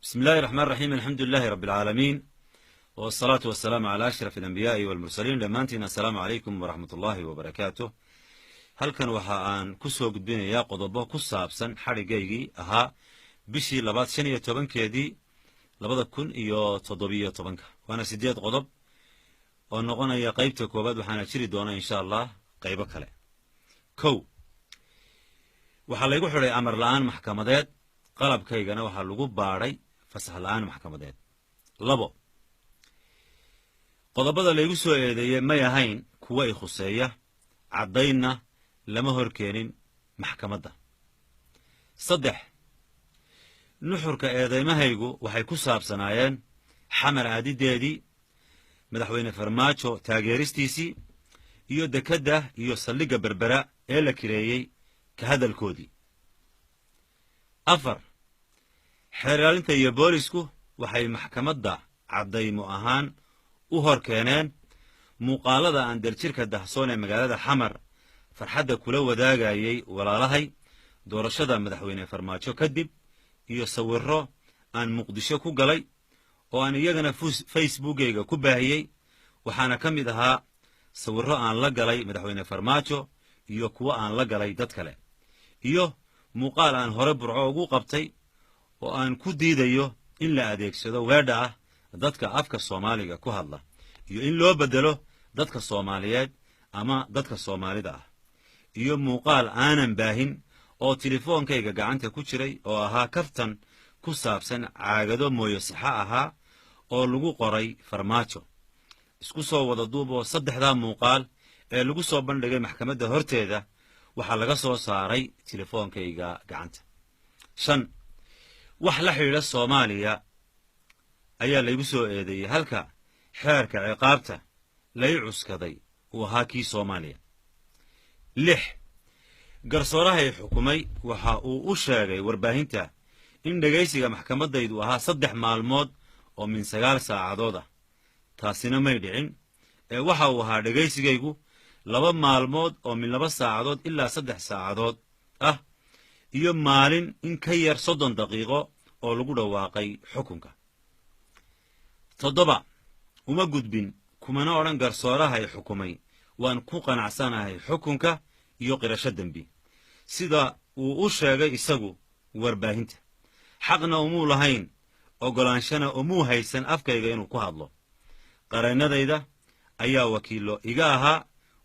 بسم الله الرحمن الرحيم، الحمد لله رب العالمين، والصلاة والسلام على أشرف الأنبياء والمرسلين. Dhammaantiin السلام عليكم ورحمة الله وبركاته. Halkan waxa aan ku soo gudbinayaa qodobo ku saabsan xadhigaygii ahaa bishii labaad 15-keedii 2017-ka, waana sideed qodob oo noqonaya qaybta koowaad, waxaana jiri doona insha Allah qaybo kale. 1, waxaa laygu xidhay amar la'aan maxkamadeed, qalabkaygana waxaa lagu baadhay fasax la'aan maxkamadeed. 2, qodobada laygu soo eedeeyey may ahayn kuwa i khuseeya, caddaynna lama hor keenin maxkamadda. 3, nuxurka eedaymahaygu waxay ku saabsanaayeen Xamar aadideedii, Madaxweyne Farmaajo taageeristiisii iyo dekedda iyo saldhigga Berbera ee la kireeyey ka hadalkoodii. 4, xeer ilaalinta iyo boolisku waxay maxkamadda caddaymo ahaan u hor keeneen muuqaalada aan Daljirka Dahsoon ee magaalada Xamar farxadda kula wadaagayay walaalahay doorashada Madaxweyne Farmaajo kadib, iyo sawirro aan Muqdisho ku galay oo aan iyagana Facebookeyga ku baahiyey. Waxaana ka mid ahaa sawirro aan la galay Madaxweyne Farmaajo iyo kuwo aan la galay dad kale, iyo muuqaal aan hore Burco ugu qabtay oo aan ku diidayo in la adeegsado weedha ah "dadka afka Soomaaliga ku hadla" iyo in loo beddelo "dadka Soomaaliyeed" ama "dadka Soomaalida ah", iyo muuqaal aanan baahin oo tilefoonkayga gacanta ku jiray oo ahaa kaftan ku saabsan caagado mooyo saxa ahaa oo lagu qoray Farmaajo. Isku soo wada duub oo saddexdaa muuqaal ee lagu soo bandhigay maxkamadda horteeda waxaa laga soo saaray tilefoonkayga gacanta. 5, wax la xidhiidha Soomaaliya ayaa laygu soo eedeeyey, halka xeerka ciqaabta lay cuskaday uu ahaa kii Soomaaliya. 6, garsoorahay xukumay waxa uu u sheegay warbaahinta in dhegaysiga maxkamaddaydu ahaa 3 maalmood oo min 9 saacadood ah. Taasina may dhicin ee waxa uu ahaa dhegaysigaygu 2 maalmood oo min 2 saacadood ilaa 3 saacadood ah, iyo maalin in ka yar 30 daqiiqo oo lagu dhawaaqay xukunka. 7, uma gudbin kumana odhan garsoorahay xukumay waan ku qanacsanahay xukunka iyo qirasho dembi, sida uu u sheegay isagu warbaahinta. Xaqna umuu lahayn, oggolaanshana umuu haysan afkayga inuu ku hadlo. Qareennadayda ayaa wakiillo iga ahaa,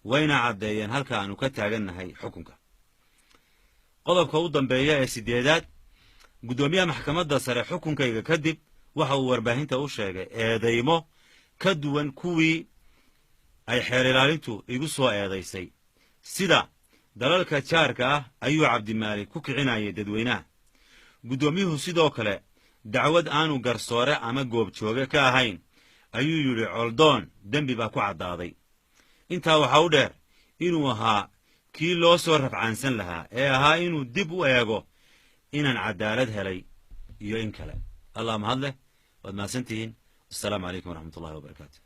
wayna caddeeyeen halka aanu ka taagannahay xukunka. Qodobka u dambeeya ee sideedaad, guddoomiyaha maxkamadda sare xukunkayga kadib waxa uu warbaahinta u sheegay eedaymo ka duwan kuwii ay xeer ilaalintu igu soo eedaysay, sida dalalka jaarka ah ayuu Cabdimaalik ku kicinayay dadweynaha. Guddoomiyuhu sidoo kale dacwad aanu garsoore ama goobjooge ka ahayn ayuu yidhi Coldoon dembi baa ku caddaaday. Intaa waxaa u dheer inuu ahaa kii loo soo rafcaansan lahaa ee ahaa inuu dib u eego inaan cadaalad helay iyo in kale. Allah mahadleh, waad mahadsantihiin. Assalaamu calaykum waraxmatullahi wabarakaatu.